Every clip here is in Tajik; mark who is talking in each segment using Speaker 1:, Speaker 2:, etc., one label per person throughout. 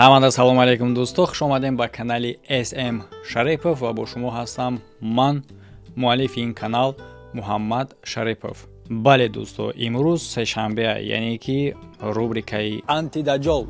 Speaker 1: Ҳамада салому алайкум, дӯсто, хуш омадем ба канали СМ Шарипов ва бо шумо ҳастам ман, муаллифи ин канал, Муҳаммад Шарипов. Бале, дӯсто, имрӯз сешанбе, яъне ки рубрикаи Антидаҷол.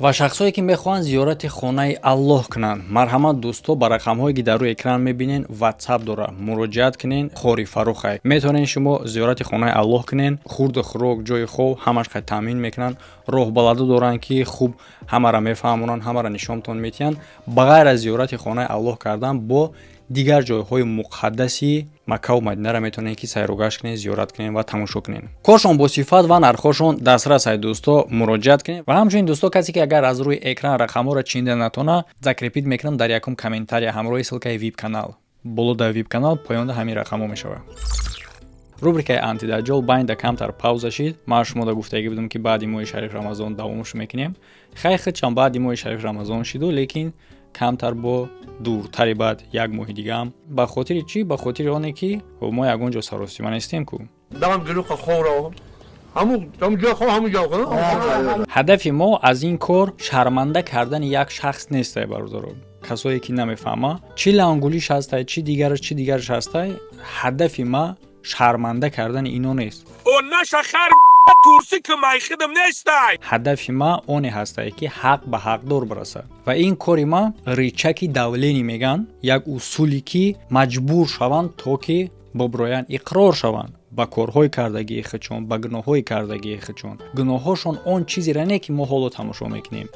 Speaker 1: Ва шахсое ки мехоҳанд зиёрати хонаи Аллоҳ кунанд, марҳамат, дӯсто, ба рақамҳое ки дар рӯи экран мебинен, ватсап дора, муроҷиат кунен. Хори фарухай метавонед шумо зиёрати хонаи Аллоҳ кунен. Хурду хӯрок, ҷои хоб ҳамаш қай таъмин мекунанд. Роҳбаладо доранд, ки хуб ҳамаро мефаҳмонанд, ҳамаро нишонтон метиҳанд. Ба ғайр аз зиёрати хонаи Аллоҳ кардан, бо дигар ҷойҳои муқаддаси Маккаву Мадинаро метавонед ки сайругашт кунед, зиёрат кунед ва тамошо кунед. Коршон бо сифат ва нархҳошон дастрас ай, дӯсто, муроҷиат кунед. Ва ҳамчунин, дӯсто, касе ки агар аз рӯи экран рақамҳоро чинда натона, закрепить мекунам дар якум комментария ҳамроҳи ссылкаи вип канал. Боло дар вип канал, поёнда ҳамин рақамҳо мешавад. Рубрикаи Антидаҷол байнда камтар пауза шид. Ман шумода гуфтагӣ будам, ки баъди моҳи шариф Рамазон давомш мекунем. Хай, худчам баъди моҳи шариф Рамазон шиду, лекин камтар бо дуртари баъд як моҳи дигаам. Ба хотири чӣ? Ба хотири оне ки мо ягон ҷо саросима нестем ку. Ҳадафи мо аз ин кор шарманда кардани як шахс нестай, бародаро. Касое ки намефаҳма, чӣ лангулиш ҳастай, чӣ дигараш, чӣ дигараш ҳастай, ҳадафи ма шарманда кардани ино нест. Ҳадафи ма оне ҳастае, ки ҳақ ба ҳақдор бирасад. Ва ин кори ма рычаги давление мегӯянд, як усуле ки маҷбур шаванд, то ки боброянд, иқрор шаванд ба корҳои кардагии худшон, ба гуноҳҳои кардагии худшон. Гуноҳҳошон он чизеро не, ки мо ҳоло тамошо мекунем.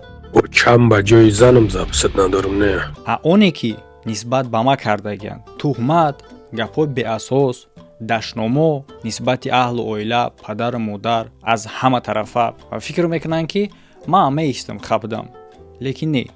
Speaker 2: Чам ба ҷои занам записать надорам, не.
Speaker 1: А оне ки нисбат ба ма кардагианд: туҳмат, гапҳои беасос, дашномо нисбати аҳлу оила, падару модар, аз ҳама тарафа. Ва фикр мекунанд, ки ман меистам хабдам, лекин не,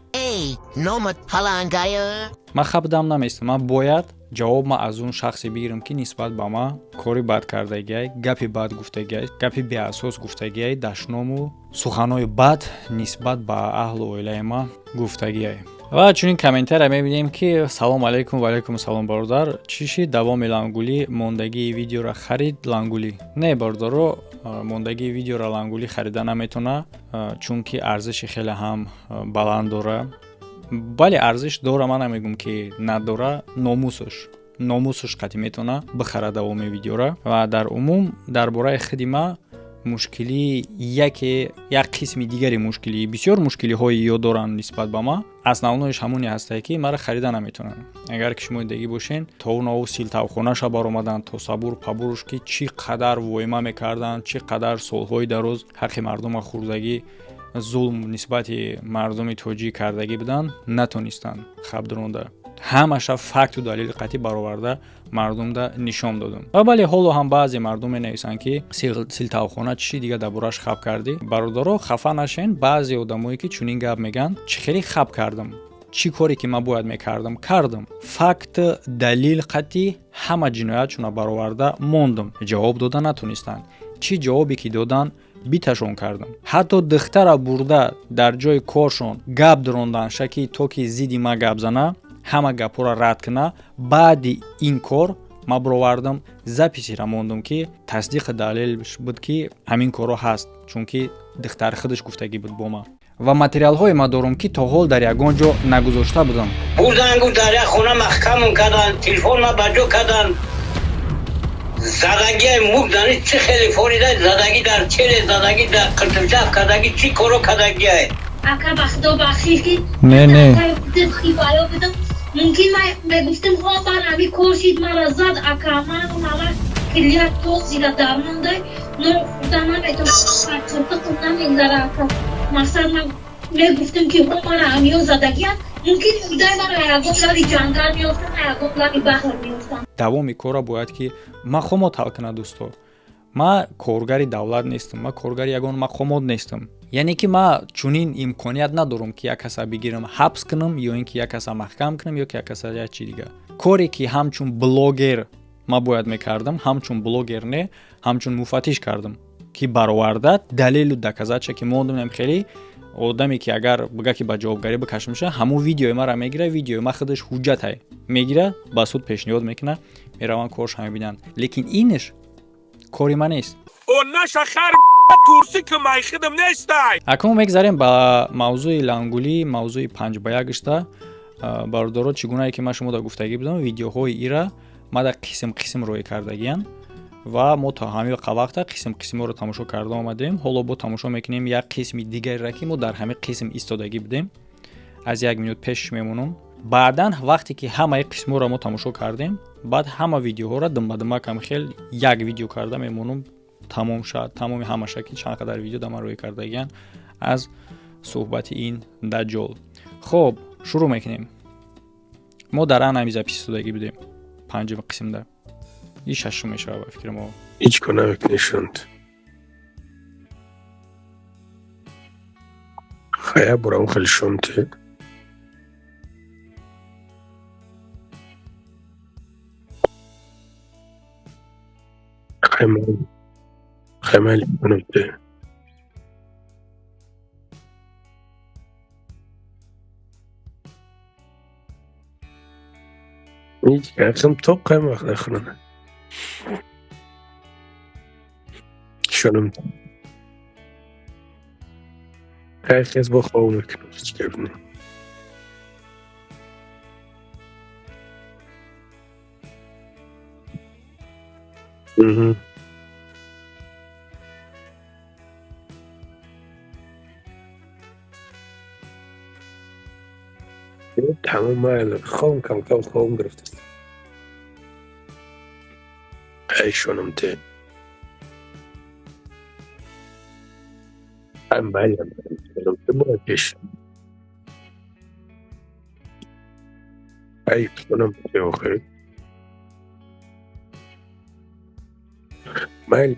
Speaker 1: ман хабдам намеистам. Ман бояд ҷавоб ма аз он шахсе бигирам, ки нисбат ба ман кори бад кардагиай, гапи бад гуфтагиай, гапи беасос гуфтагиай, дашному суханҳои бад нисбат ба аҳлу оилаи ман гуфтагиай. Ва чунин комментария мебинем, ки салом алейкум. Ва алейкум салом, бародар. Чӣ шид давоми лангулӣ? Мондагии видеоро харид лангулӣ? Не, бародаро, мондагии видеоро лангулӣ харида наметавона, чунки арзиши хеле ҳам баланд дора. Бале, арзиш дора, ман намегӯм, ки надора. Номусаш қатъи метавона бихара давоми видеора. Ва дар умум дар бораи худи ма мушкилии яке, як қисми дигари мушкилӣ, бисёр мушкилиҳои ё доранд нисбат ба ма. Основноиш ҳамоне ҳастае, ки мара харида наметавонанд. Агар ки шумо дидагӣ бошен, то наву силтавхонаша баромаданд, то сабур пабуруш, ки чӣ қадар воима мекарданд, чӣ қадар солҳои дароз ҳаққи мардума хӯрдагӣ, зулм нисбати мардуми тоҷик кардагӣ буданд, натонистанд хабдронда. Ҳамаша факту далели қатъӣ бароварда, мардумда нишон додам. Ва бале, ҳоло ҳам баъзе мардум менависанд, ки силтавхона чӣ дига дар бораш хаб кардӣ. Бародаро, хафа нашен. Баъзе одамое ки чунин гап мегӯянд, чӣ хеле хаб кардам? Чӣ коре ки ман бояд мекардам, кардам. Факт, далил қатъӣ ҳама ҷиноятшона бароварда мондам. Ҷавоб дода натонистанд. Чӣ ҷавобе ки доданд, биташон кардам. Ҳатто духтара бурда дар ҷои коршон гап дурондан, шаки то ки зидди ман гап зана, ҳама гапҳоро рад куна. Баъди ин кор ман бировардам, записира мондум, ки тасдиқи далелш буд, ки ҳамин корҳо ҳаст, чунки духтари худаш гуфтагӣ буд бо ман. Ва материалҳое ма дорум, ки то ҳол дар ягон ҷо нагузошта будам.
Speaker 3: Бурдан, гуфт, дар як хона маҳкамм кардан, телефон ма ба ҷо кардан. Задагиай мурдани чӣ хеле форида, задагӣ дар челе, задагӣ дар қиртимчаф кардагӣ, чӣ коро кардагиай.
Speaker 4: Ака, ба худо бахшиш, ки
Speaker 1: Не, не.
Speaker 4: Баё будам. Мумкин ман мегуфтам, ҳо, ман ҳами кор шид, мара зад, ака. Ман мама килия тоқ зира дармондай, нон хӯрда наметавонам, қиртиқам намегзара, ака. Мақсад, ман мегуфтам, ки ҳо, мара ҳамиё задагиам, мумкин мурдай мара ягон лаби ҷангал меёфтам, ягон лаби баҳр меёфтам.
Speaker 1: Давоми кора бояд ки мақомот ҳал кунад. Дӯсто, ман коргари давлат нестам, ман коргари ягон мақомот нестам. Яъне ки ман чунин имконият надорам, ки як каса бигирам, ҳабс кунам, ё ин ки як каса маҳкам кунам, ё ки як каса як чи дигар. Коре ки ҳамчун блогер ман бояд мекардам, ҳамчун блогер не, ҳамчун муфаттиш кардам, ки бароварда далелу доказать ша, ки мондумем хеле. Одаме ки агар бига ки ба ҷавобгарӣ бикашмша, ҳамун видеои маро мегира, видеои ма худаш ҳуҷҷатай, мегира, ба суд пешниҳод мекуна, мераванд, корша мебинанд. Лекин инш кори ма нест. Акнун мегзарем ба мавзӯи лангулӣ, мавзӯи 5 ба 1 гашта. Бародаро, чӣ гунае ки ман шумо да гуфтагӣ будам, видеоҳои ира ма да қисм қисм рӯй кардагиян ва мо то ҳамин вақта қисм қисмҳоро тамошо карда омадем. Ҳоло бо тамошо мекунем як қисми дигареро, ки мо дар ҳамин қисм истодагӣ будем. Аз як минут пеш мемонам. Баъдан вақте ки ҳамаи қисмҳоро мо тамошо кардем, баъд ҳама видеоҳоро думбадума кам хел як видео карда мемонам, тамом шад, тамоми ҳамаша, ки чанд қадар видео дар ман рӯй кардагиян аз суҳбати ин даҷҷол. Хоб, шурӯъ мекунем. Мо дар ан ҳами запись истодагӣ будем, панҷум қисмда, и шашум мешавад ба фикри мо.
Speaker 2: Ҳеҷ кор намекунӣ, шунд. Хая, бурам хеле шунти. Хаймали кунам те. Ҳеҷ гапсам тоқ қаймоқ нахӯрам. Шунам. Хай, хез, бо хоб мекунам, ҳеҷ гап не. Мгм. Тамом, майли, хобам кам-кам хобам гирифтаст. Ай, шунам те. Ай, майли, шунам те, бояд пеш. Ай, шунам те, охир. Майли.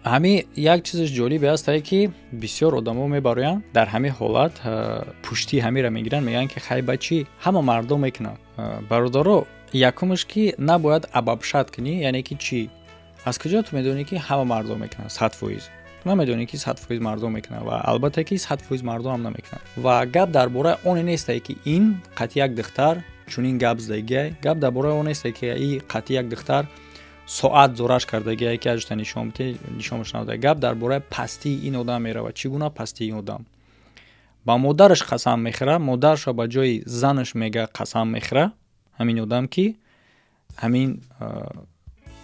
Speaker 1: Ҳамин як чизаш ҷолибе астае, ки бисёр одамо мебароянд, дар ҳамин ҳолат пуштии ҳамира мегиранд, мегӯянд ки хай, ба чӣ, ҳама мардум мекунанд. Бародаро, якумаш ки набояд обобщать кунӣ, яъне ки чӣ, аз куҷо ту медонӣ, ки ҳама мардум мекунанд 100%? Ту намедонӣ, ки 100% мардум мекунанд ва албатта ки 100% мардумам намекунанд. Ва гап дар бораи оне нестае, ки ин қатъи як духтар чунин гап задагиай, гап дар бораи он нестае, ки и қатъи як духтар соат зораш кардагиай, ки ажта нишон нишонаш надода. Гап дар бораи пастии ин одам меравад. Чӣ гуна пастии ин одам ба модараш қасам мехӯра, модарашро ба ҷои занаш мега қасам мехӯра ҳамин одам, ки ҳамин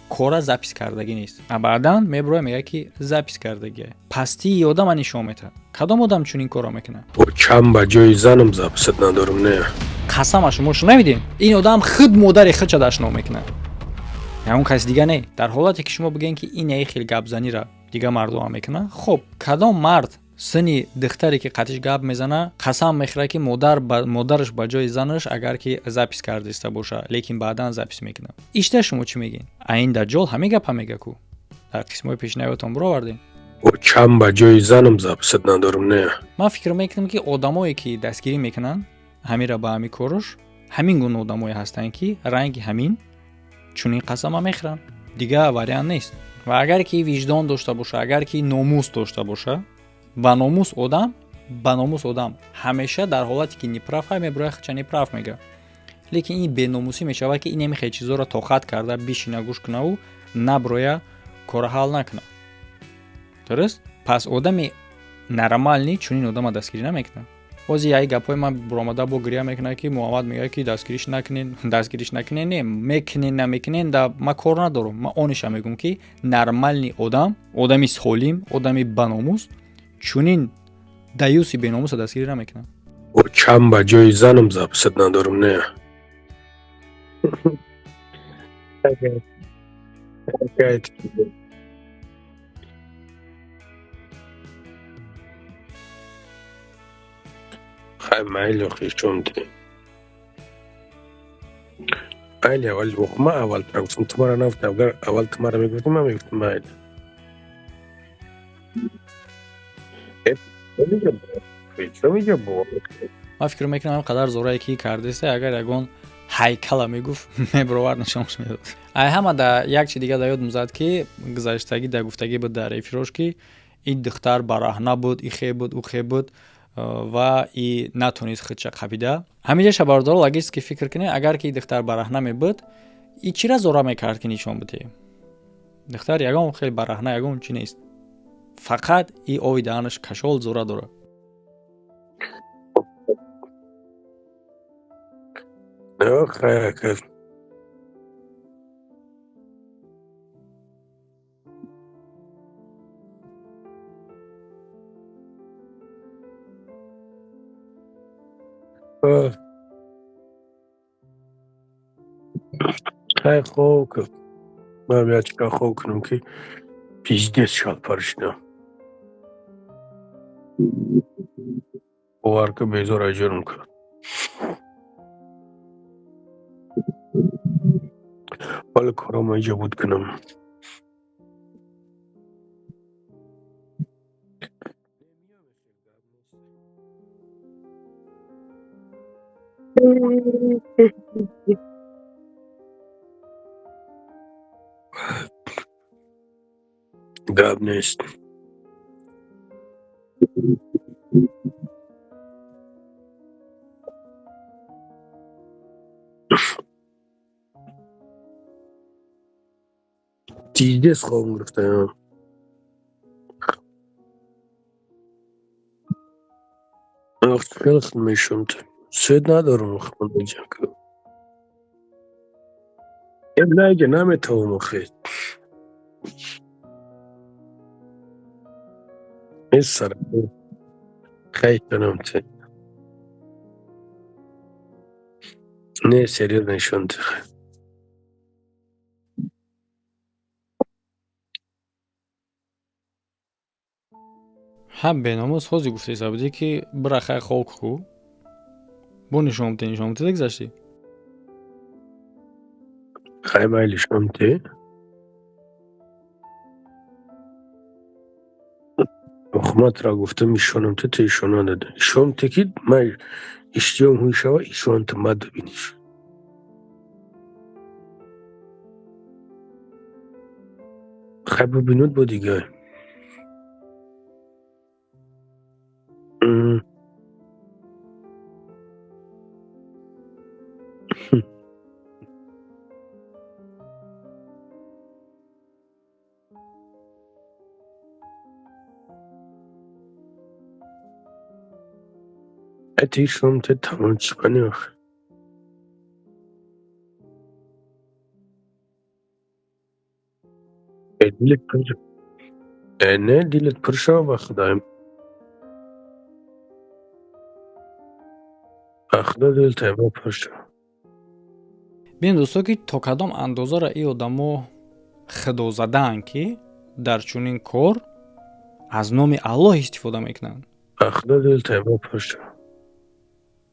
Speaker 1: кора запись кардагӣ нест, а баъдан мебуроя, мега, ки запись кардагиай. Пастии одама нишон метаҳад. Кадом одам чунин корро мекунад?
Speaker 2: Чам ба ҷои занам записать надорам, не.
Speaker 1: Қасама шумо шунавидем, ин одам худ модари худша дашном мекунад, ягон каси дига не. Дар ҳолате ки шумо бигӯед, ки ин яи хел гапзанира дига мардумам мекунад, хуб, кадом мард сини духтаре ки қатиш гап мезана, қасам мехӯрад, ки модараш ба ҷои занаш, агар ки запись кардиста боша, лекин баъдан запись мекунад? Ишта шумо чӣ мегӯед? А ин даҷҷол ҳамин гапа мега ку, дар қисмҳои пешниҳоятон бировардем.
Speaker 2: Чам ба ҷои занам записать надорам, не.
Speaker 1: Ман фикр мекунам, ки одамое ки дастгирӣ мекунанд ҳамира ба ҳамин корош, ҳамин гуна одамое ҳастанд, ки ранги ҳамин чунин қасама мехӯранд, дигар вариант нест. Ва агар ки виҷдон дошта боша, агар ки номус дошта боша, ба номус одам, ба номус одам ҳамеша дар ҳолате ки неправ ҳай мебуроя, хча неправ мега. Лекин ин беномусӣ мешавад, ки ин намехоҳе чизоро тоқат карда бишина, гӯш кунаву наброя, кора ҳал накуна. Дуруст, пас одами нормальный чунин одама дастгирӣ намекунад. Бози яи гапҳои ман буромада бо гиря мекунад, ки Муҳаммад мегӯяд, ки дастгириш накунен, дастгириш накунен. Не, мекунен, намекунен, да ман кор надорам. Ман ониша мегӯям, ки нормальный одам, одами солим, одами баномус чунин даюси беномуса дастгирӣ намекунад.
Speaker 2: Чам ба ҷои занам записать надорам, не. Хай, майли, охи, майли, аввал ма аввал тара гуфтам, ту мара нагуфтам. Агар аввал ту мара мегуфтӣ, ман мегуфтам майли.
Speaker 1: Ман фикр мекунам, ҳам қадар зорае ки кардеста, агар ягон Ҳайкала мегуфт, мебировард, нишонш медод. Ай ҳама да як чи дига да ёдм зад, ки гузаштагӣ да гуфтагӣ буд дар эфирош, ки ин духтар бараҳна буд, ихе буд, ухе буд ва и натонист худша қапида. Ҳаминҷаша, бародаро, логически фикр кунед: агар ки духтар бараҳна мебуд, и чира зора мекард, ки нишон бидиҳем? Духтар ягон хеле бараҳна, ягон чи нест, фақат и ови даҳанаш кашол зора дорад.
Speaker 2: Хай, хоб кун. Ман як чика хоб кунам, ки пиздец шалпар шудам. Бовар ки, безор аҷорм кард. Вале корам иҷа буд кунам. Гап нест. Пиздец хобам гирифтаям. Хеле мешум. Свет надорам хона. На, иҷа наметавонам охе. Нест. Хай, шонам те. Не, серьёзно, нишон те.
Speaker 1: Ҳам беномус ҳози гуфтеса будӣ, ки бира, хай, хоб ку, бо нишон бите, нишон бите гузаштӣ.
Speaker 2: Хай, майли, шон те. Охматра гуфтам, ишонам те, те ишон надода. Ишон те, ки ман иштиём ҳуй шава, ишон те мад биниш. Хай, бибинуд бо дигар. Ишон те, тамом, чӣ кунӣ охе? Дилат пур. Не, дилат пур шава, ба худоям. Ба худо, дил тайма пур шава.
Speaker 1: Бинед, дӯсто, ки то кадом андозаро ин одамо худозадаанд, ки дар чунин кор аз номи Аллоҳ истифода мекунанд.
Speaker 2: Ба худо, дил тайма пур шава.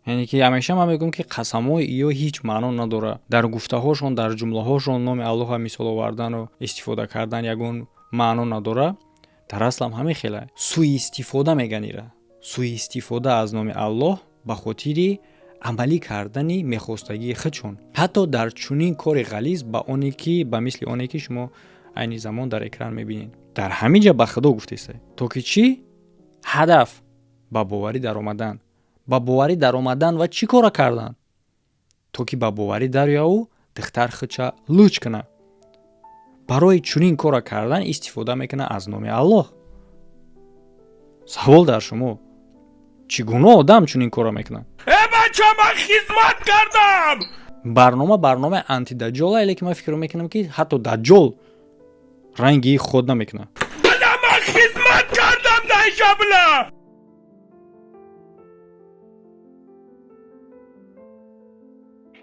Speaker 1: Яъне ки ҳамеша ман мегӯям, ки қасамҳои иё ҳеҷ маъно надорад. Дар гуфтаҳошон, дар ҷумлаҳошон номи Аллоҳа мисол овардану истифода кардан ягон маъно надорад. Дар аслам ҳамин хела сӯистифода меган ира, сӯистифода аз номи Аллоҳ ба хотири амалӣ кардани мехостагии худшон, ҳатто дар чунин кори ғализ, ба оне ки ба мисли оне ки шумо айни замон дар экран мебинед. Дар ҳамин ҷа ба худо гуфтеста, то ки чӣ ҳадаф? Ба боварӣ даромадан, ба боварӣ даромадан. Ва чӣ кора кардан, то ки ба боварӣ дарёву духтар худша луч кунад? Барои чунин кора кардан истифода мекунад аз номи Аллоҳ. Савол дар шумо: чӣ гуна одам чунин кора мекунад?
Speaker 5: Э, бача, ман хизмат кардам.
Speaker 1: Барнома барномаи антидаҷҷол, лекин ман фикр мекунам, ки ҳатто даҷҷол ранги худ намекунад.
Speaker 5: Бля, ман хизмат кардам даиҷа, бля.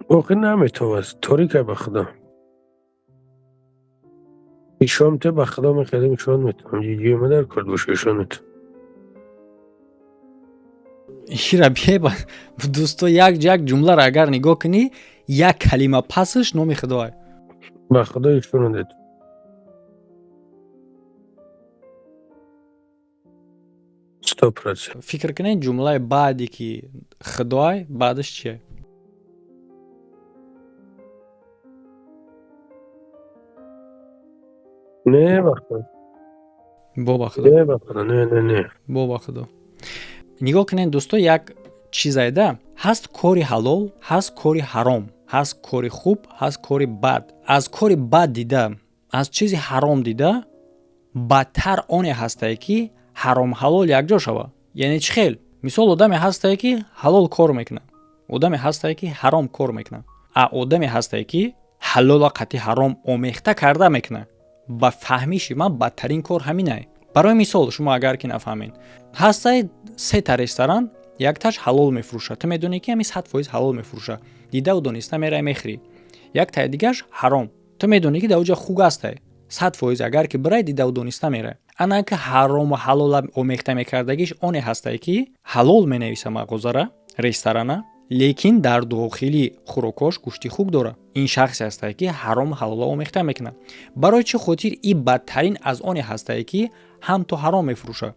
Speaker 2: Охе, наметавост. Торика, ба худо. Ишон те, ба худо, мехедам, ишон метавам. Ҷиҷи ма дар кор боша, ишон метавам.
Speaker 1: Ира беба, дӯсто, як ҷумларо агар нигоҳ кунӣ, як калима пасаш номи худоа.
Speaker 2: Ба худо, ишон дед. 100%.
Speaker 1: Фикр кунед, ҷумлаи баъде ки худоай, баъдаш чие?
Speaker 2: Не ба Худо.
Speaker 1: Бо ба Худо.
Speaker 2: Не ба Худо, не, не, не.
Speaker 1: Бо ба Худо. Нигоҳ кунед, дӯсто, як чизайда ҳаст: кори ҳалол ҳаст, кори ҳаром ҳаст, кори хуб ҳаст, кори бад. Аз кори бад дида, аз чизи ҳаром дида бадтар оне ҳастае, ки ҳаром ҳалол якҷо шава. Яъне чӣ хел? Мисол, одаме ҳастае, ки ҳалол кор мекунад, одаме ҳастае, ки ҳаром кор мекунад, а одаме ҳастае, ки ҳалола қатъи ҳаром омехта карда мекунад. Ба фаҳмиши ман, бадтарин кор ҳаминае. Барои мисол, шумо агар ки нафаҳмед, ҳастае сета ресторан. Якташ ҳалол мефурӯшад, ту медонӣ, ки ҳами 100% ҳалол мефурӯшад, дидаву дониста мерай, мехӯрӣ. Яктаи дигааш ҳаром, ту медонӣ, ки дар оҷа хуг ҳастае, 100%, агар ки бирай, дидаву дониста мерай. Ана ки ҳарому ҳалола омехта мекардагиш оне ҳастае, ки ҳалол менависа мағозара, ресторана, лекин дар дохили хӯрокҳош гӯшти хук дорад. Ин шахсе ҳастае, ки ҳарому ҳалола омехта мекунад. Барои чӣ хотир и бадтарин аз оне ҳастае, ки ҳам ту ҳаром мефурӯшад?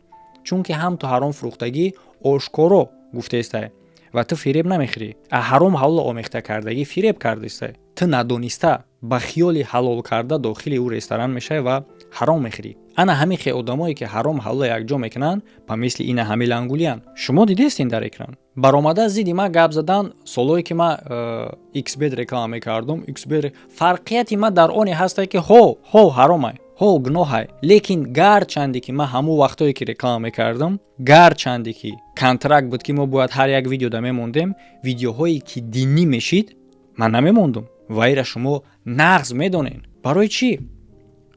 Speaker 1: Чунки ҳам ту ҳаром фурӯхтагӣ ошкоро гуфтаистае ва ту фиреб намехӯрӣ. А ҳаром ҳалола омехта кардагӣ фиреб кардаистае. Ту надониста, ба хиёли ҳалол карда дохили ӯ ресторан мешавӣ ва ҳаром мехӯрӣ. Ана ҳамин хел одамое, ки ҳаром ҳалола якҷо мекунанд, ба мисли ина ҳами лангулиян. Шумо дидестин, дар экран баромада зидди ман гап задан. Солое ки ман xbet реклама мекардум, xbet фарқияти ман дар оне ҳастае, ки ҳо ҳо ҳаромай, ҳо гуноҳай, лекин гарчанде ки ман ҳамон вақтое ки реклама мекардам, гарчанде ки контракт буд, ки мо бояд ҳар як видеода мемондем, видеоҳое ки динӣ мешид, ман намемондум. Ва ира шумо нағз медонед. Барои чӣ?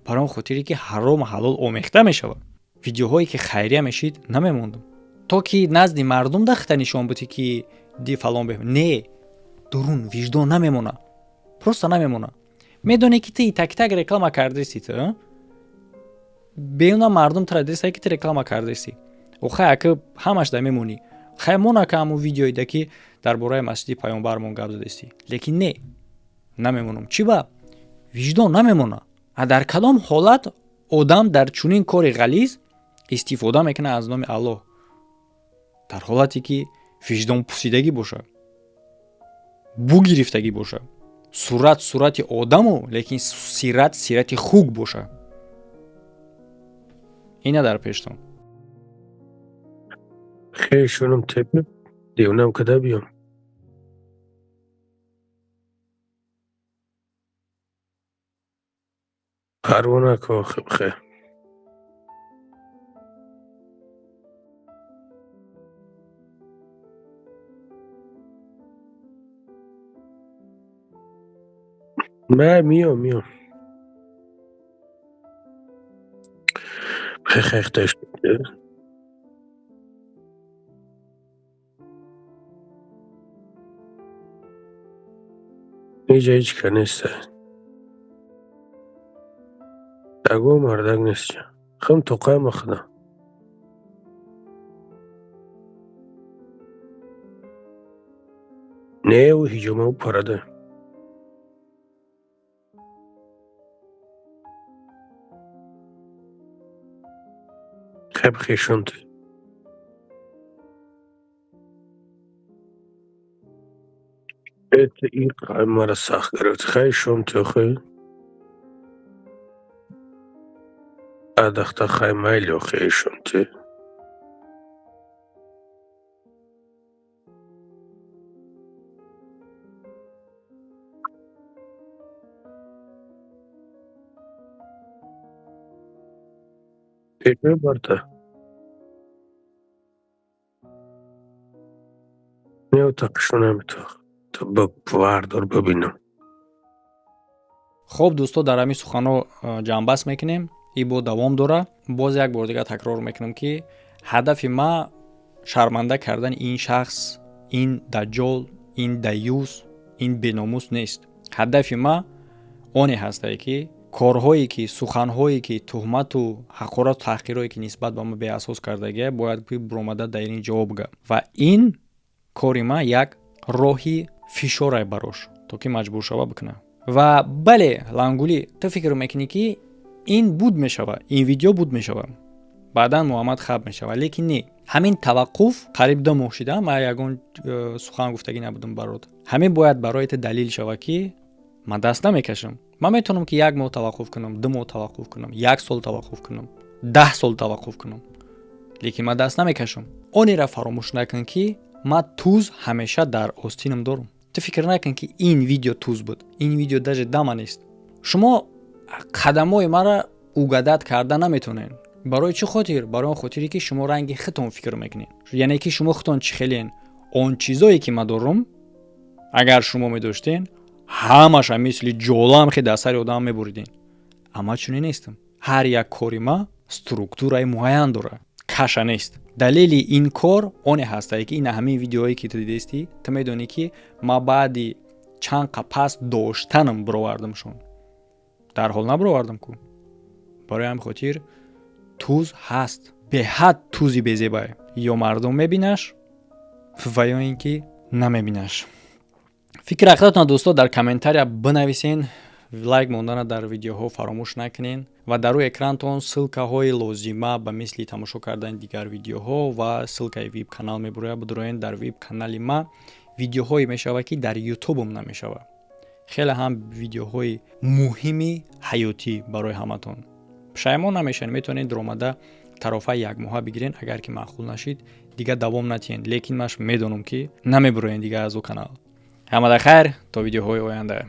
Speaker 1: Барои он хотире, ки ҳарому ҳалол омехта мешавад. Видеоҳое ки хайрия мешид, намемондум, то ки назди мардум дахта нишон будӣ, ки ди фалон бе. Не, дурун виҷдон намемона, просто намемона. Медонӣ, ки ту так-так реклама кардасти, ту беюна мардум тура дистае, ки ту реклама кардасти. Охай, ака, ҳамаш да мемонӣ. Хай, монака ҳамун видеоида, ки дар бораи масҷиди паёмбармон гап задастӣ. Лекин не, намемонам. Чӣ ба? Виҷдон намемона. А дар кадом ҳолат одам дар чунин кори ғализ истифода мекунад аз номи Аллоҳ? Дар ҳолате ки виҷдон пусидагӣ бошад, бугирифтагӣ бошад, сурат сурати одаму, лекин сират сирати хук бошад. Ина дар пештон.
Speaker 2: Хешонам тепи девонам када биём. Парво нако, бихе. Ман миём, миём. Бихе. Иҷа ҳеҷ ка неста. Ягон мардак нест. Хам тоқаям худам. Не, ӯ ҳиҷома ӯ парада. Хеб хешонт. Это и мара сахт гирифт. Хай шом тохи. Адахта хай майло хешонти. Пешо барта. Не утақшонам то. То ба вардор бибинам.
Speaker 1: Хоб, дӯсто, дар ҳамин суханҳо ҷамъбаст мекунем. И бо давом дора. Боз як бор дигар такрор мекунам, ки ҳадафи ма шарманда кардани ин шахс, ин даҷҷол, ин даюс, ин беномус нест. Ҳадафи ма оне ҳастае, ки корҳое ки, суханҳое ки, туҳмату ҳақорату таҳқирое ки нисбат ба ма беасос кардагия, бояд ки буромада дар ин ҷавоб га. Ва ин кори ма як роҳи фишорай барош, то ки маҷбур шава бикунад. Ва бале, лангулӣ, ту фикр мекунӣ, ки ин буд мешава, ин видео буд мешава, баъдан Муҳаммад хаб мешава, лекин не. Ҳамин таваққуф қариб 2 моҳ шида, ман ягон сухан гуфтагӣ набудам барот. Ҳамин бояд барои ту далил шава, ки Ман даст намекашам. Ман метавонам, ки як моҳ таваққуф кунам, 2 моҳ таваққуф кунам, як сол таваққуф кунам, 10 сол таваққуф кунам, лекин ман даст намекашам. Онеро фаромӯш накун, ки ман туз ҳамеша дар остинам дорам. Ту фикр накун, ки ин видео туз буд. Ин видео даже дама нест. Шумо қадамҳои маро угадать карда наметонед. Барои чӣ хотир? Барои он хотире, ки шумо ранги худтон фикр мекунед, яъне ки шумо худтон чӣ хелен. Он чизое, ки ман дорам, агар шумо медоштен, ҳамаша мисли ҷолам хе дар сари одам мебуриден. Амма чунин нестам. Ҳар як кори ма структураи муайян дорад, каша нест. Далели ин кор оне ҳастае, ки ин ҳамин видеое, ки ту дидестӣ, ту медонӣ, ки ма баъди чанд қапас доштанам бировардамшон, дарҳол набировардам ку. Барои ҳамин хотир туз ҳаст, беҳад тузи безебае. Ё мардум мебинаш ва ё ин ки намебинаш. Фикри ақидатона, дӯсто, дар комментария бинависен. Лайк мондана дар видеоҳо фаромӯш накунен ва дар рӯи экрантон ссылкаҳои лозима ба мисли тамошо кардани дигар видеоҳо ва ссылкаи вип канал мебурояд. Бидуроен, дар вип канали ма видеоҳое мешавад, ки дар ютубам намешавад. Хеле ҳам видеоҳои муҳими ҳаётӣ барои ҳаматон. Пушаймон намешавед. Метавонед дуромада тарофаи якмоҳа бигирен. Агар ки маъқул нашид, дигар давом натиҳен, лекин маш медонам, ки намебуроен дигар аз ӯ канал. Ҳамада хайр, то видеоҳои оянда.